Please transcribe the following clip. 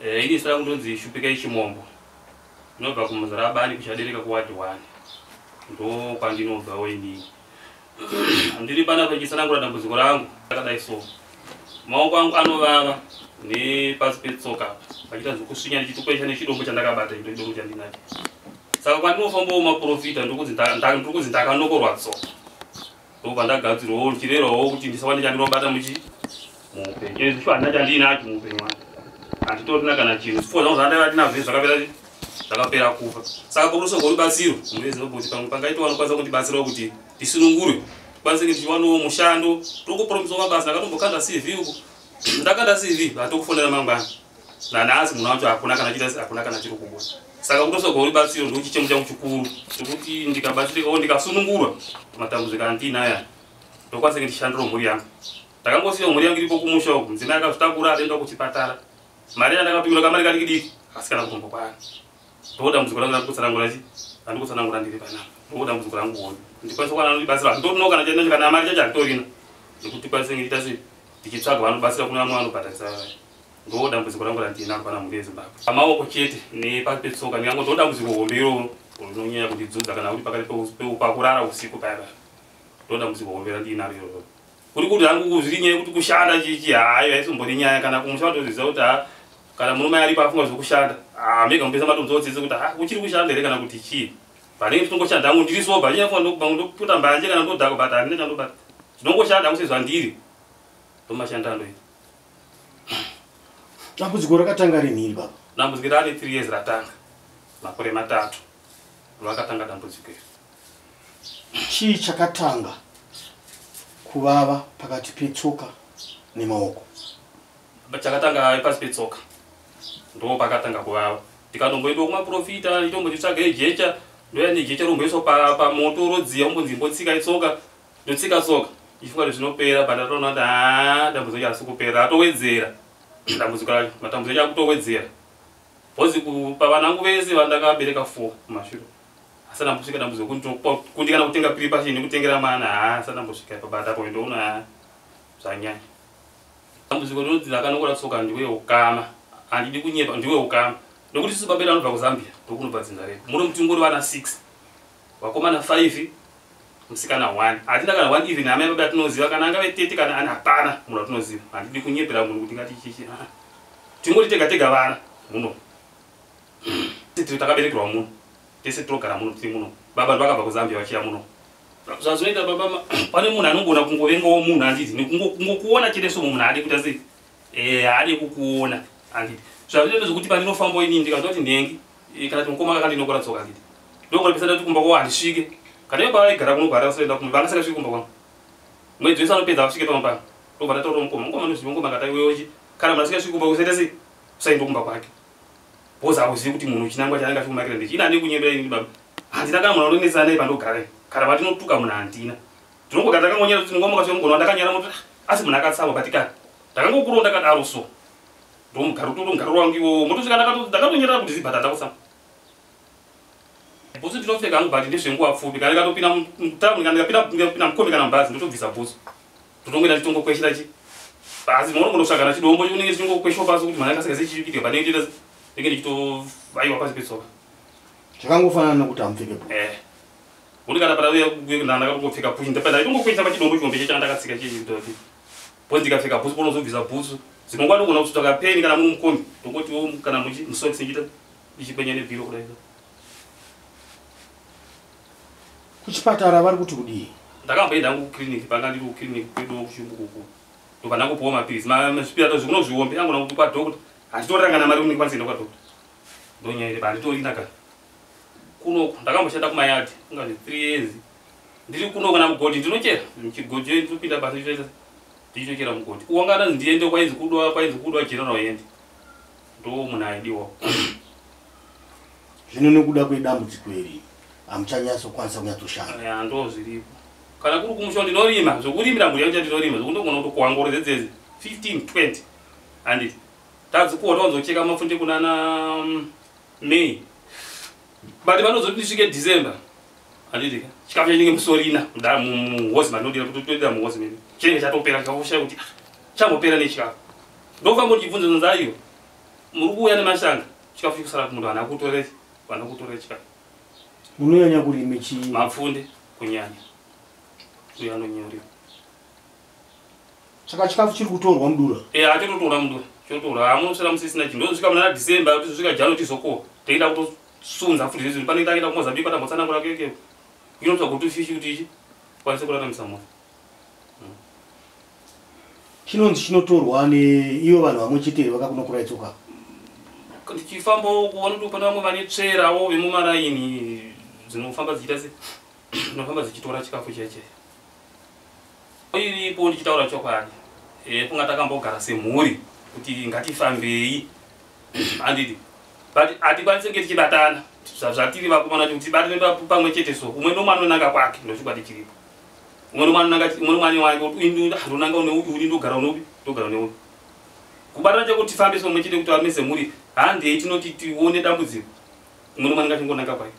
Ini zita rangu ndonzi Shupikai Chimombo. Ndinobva kuMuzarabani kuChadereka kuward 1. Ndo kwandinobvawo inini. Ndiri panapa ndichitsanangura dambudziko rangu rakadai so. Maoko angu anovava nepasi petsoka apa. Pachiita zvekusvinya ndichitokwesha nechidombo chandakabata icho chidombo chandinacho. Saka kwandinofambawo maprofita ndiri kunzi ndakanokorwa tsoka. Ndobva ndagadzirwawo ndichirerawo kuti ndisawane chandinobata muchi muupenyu. Izvi handina chandinacho muupenyu hwangu. Handitorina kana chinhu. Zvipfuwo zvangu zvandaiva ndinazvo izvi zvakapera kufa. Saka pakunotsvagwa rubatsiro munoziva kuti pamwe pangaitwa vanokwanisa kundibatsirawo kuti ndisunungurwe. Tikwanise kunge tichiwanawo mushando. Tiri kupromiswa mabasa, ndakatombokanda CV uku. Ndakanda CV vatokufonera mangwana. Nanhasi munhu wacho hakuna kana chiita, hakuna kana chiri kubuda. Saka kutotsvagwa rubatsiro ndo chichemo changu chikuru. Chekuti ndikabatsirikawo ndikasunungurwa matambudziko andinayo aya. Ndokwanisa kunge ndichishandirawo mhuri yangu. Ndakangosiya mhuri yangu iripo kumusha uku. Mudzimai akazvitakura akaenda kuchipatara. Mari yandakatumira kamari kadiki diki asi kana kutombokwana. Ndo dambudziko rangu randikutsanangura chi randikutsanangura ndiri panapa. Ndo dambudziko rangu hombe. Ndikwanise kuwana anondibatsira. Handitorinawo kana chainacho, kana mari chacho handitorina. Nekuti tikwanise kunge ndichiita sei, ndichitsvaga vanobatsira kune vamwe vanobhadharisa vaya. Ndo dambudziko rangu randinaro pana mhuri yeZimbabwe. Pamaoko chete nepasi petsoka ndingango ndo dambudziko hombe iroro rinonyanya kundidzudza kana uri pakati pakurara usiku paya paya. Ndo dambudziko hombe randinaro iroro. Kuri kuti hangu zviri nyaya yekuti kushanda chichi, hayi, haisimbori nyaya. Kana kumusha vatoziva kuti ha, kana murume aripo afunga zvekushanda, ha, mega mupesa matomutsotsitsi kuti ha, uchiri kushanda here kana kuti chii. Panenge ndichitongoshanda hangu ndiri sober, chinyafuna ndoputa mbanje kana ndodhakwa, but handina chandobata. Ndinongoshanda hangu sezvandiri, ndomashanda andoita. Dambudziko rakatanga rinhi iri, baba? Dambudziko rane 3 years ratanga, makore 3 rakatanga dambudziko iri. Chii chakatanga kuvava pakati petsoka nemaoko? Chakatanga pasi petsoka, ndo pakatanga kuvava. Ndikatomboendawo kumaprofita, nditombochitsvaga jecha, ndoya nejecha romboiswa pamoto rodziya, ombonzi imbotsika itsoka, ndotsika tsoka ichifunga kuti zvinopera, but ndatoona kuti haa, dambudziko harisi kupera, ratowedzera dambudziko racho, matambudziko acho akutowedzera. Because pavana vangu vese vandakabereka 4 kumashure, asati ambosvika dambudziko kundikana kutenga piripashi nekutengera mwana, haa, asati ambosvika ipa. But apo ndoona, haa, zvanyanya. Dambudziko rinonzi rakanokora tsoka ndiwe ukama, handidi kunyepa, ndiwe ukama, nekuti isusu baba vedu anobva kuZambia, ndokunobva dzinza redu. Muno mutingori vana 6, vakomana 5, musikana 1. Hatina kana 1 even hama yababa yatinoziva, kana angave tete kana ani, hapana munhu atinoziva. Handidi kunyepera munhu kuti ngati chichi, aa, tingori tega tega vana muno. Tiri takaberekerwa muno tese, tinogara muno, tiri muno. Baba ndovakabva kuZambia vachiya muno. Zvazvinoita baba, pane munhu anogona kungovengawo munhu, handiti? Kungokuona chete so munhu haadi kuita sei, haadi kukuona, handiti? Zvazvinoita zvekuti pandinofamba inini ndikanzwa kuti nhengi kana kuti mukoma kakandinokora tsoka, handiti, ndogona ndati kumba kwavo handisvike. Kana ivo pavaigara kuno kugara vasaenda kumba, vangasakasvike kumba kwangu. Mwedzi wese anopedza vasvike pamwe pano. Ndobva ndataura mukoma, mukoma anoziva, mukoma akati iwewe kana munhu asingasviki kumba, usaita sei, usaenda kumba kwake, because hauzivi kuti munhu chinangwa chaanenge achikumakira ndechi. Ini handii kunyembera ini baba, handina kana munhu anonetsana naye pandogara, kana patinotuka munhu handina. Ndinongogara ndakangonyara kuti ndingomuka mugona wandakanyara moto, asi munhu akatsamwa, but kana ndakangokurawo ndakadaro, so ndomugaro totomugaro wangu iwowo motosvika ndakatonyarara kuti zibhata ndakutsamwa. Bhutsu ndinopfeka hangu, but ndezvenguva pfupi. Kana ndikatopinda mutauni, kana ndikapinda mukombi kana mubhazi, ndotobvisa bhutsu, totongoenda titongokweshera chi pasi. Munongonotsvaga na chidombo unenge chichingokweshwa pasi kuti mwana akasika sechiitika panenge chiita ndenge ndichitovaiwa pasi petsoka. Zvakangofanana nekuti hamupfeke bhutsu. Eh, kuti kana padauya ndakatongopfeka pushi, ndaitongokwesha pachidombo chihombe checho ndakatsika chichi, because ndikapfeka bhutsu ponozobvisa bhutsu zvinongwa, ndogona kutsvaka peni kana muri mukombi, ndongotiwo kana musokisi ndichiita ndichikwenya nebhiro kudai. Kuchipatara vari kuti kudii? Ndakamboenda hangu kuclinic, panga ndiri kuclinic kwedu kuChimbukuku, ndobva ndangopiwa mapirisi, zvipirato zvikuno zviombe angona kuti kwadoctor handitorina kana mari kuti ndikwanise kuenda kwadoctor. Ndonyaya iri, handitorina ka kunoku. Ndakamboshanda kumayadhi kungazi 3 years ndiri kuno. Kana mugodhi ndinochera muchigodhi, ndinopinda basa ndichitoita ndichitochera mugodhi. Kuwangana ndiende kwainzi kudwa general yendi, ndo munhu aidiwa. Zvino nekuda kwedambudziko iri hamuchanyatsokwanisa kunyatsoshanda? Ya, ndo zviripo. Kana kuri kumusha ndinorima zvokurimira mhuri yangu, chandinorimwa zvokundogona kutokohwa ngoro dzedzedzi 15 20, handiti? Tadzikuhwa tawanzocheka mapfunde kunana May, but vanozoti ndisvike December, handiti ka, chikafu chinenge musorina muhozi mandinodira kutodira muhozi medu chinenge chatopera. Chikafushaya kuti, ah, chambopera nechikafu. Ndofamba ndichibvunza, zonzi aiwa. Muri kuuya nemashanga, chikafu chikusara kumunhu, vana kutore, vana kutore chikafu. Munonyanya kurime chii? Mapfunde kunyanya, uye anonyori. Saka chikafu chiri kutorwa mudura? E, achototora mudura, chotora. Hamunosvera musisina chinhu. Ndosvika muna December, tizosvika January, tizokohwa. Teida kutosunza futi zvezvi. Pane taenda kuMozambique, patambotsanangura keke inotsvaga kuti fishi kuti ichi kwanise kuraramisa munhu. Chinonzi chinotorwa neivo vanhu vamwe chete here vakakunokurai tsoka? Ndichifambawo kuona kuti pane vamwe vane tsverawo vemumaraini dzinofamba dzichiita se dzinofamba dzichitora chikafu cheche iripo. Ndichitaura chokwadi, kunga takambogara semhuri kuti ngatifambei, handiti? But hatikwanisi kunge tichibatana zvatiri vakomana kuti tibatane pamwe chete. So umwe nomwe anonanga kwake, ndochokwadi chiripo. Umwe nomwe anonanga, umwe nomwe ane wake, kuti uyu ndonanga neuyu, uni ndogara neuyu, ndogara neuyu. Kubatana chekuti tifambe somwe chete kuti vame semhuri, handei tinoti tione dambudziko, umwe nomwe anenge achingonanga kwake.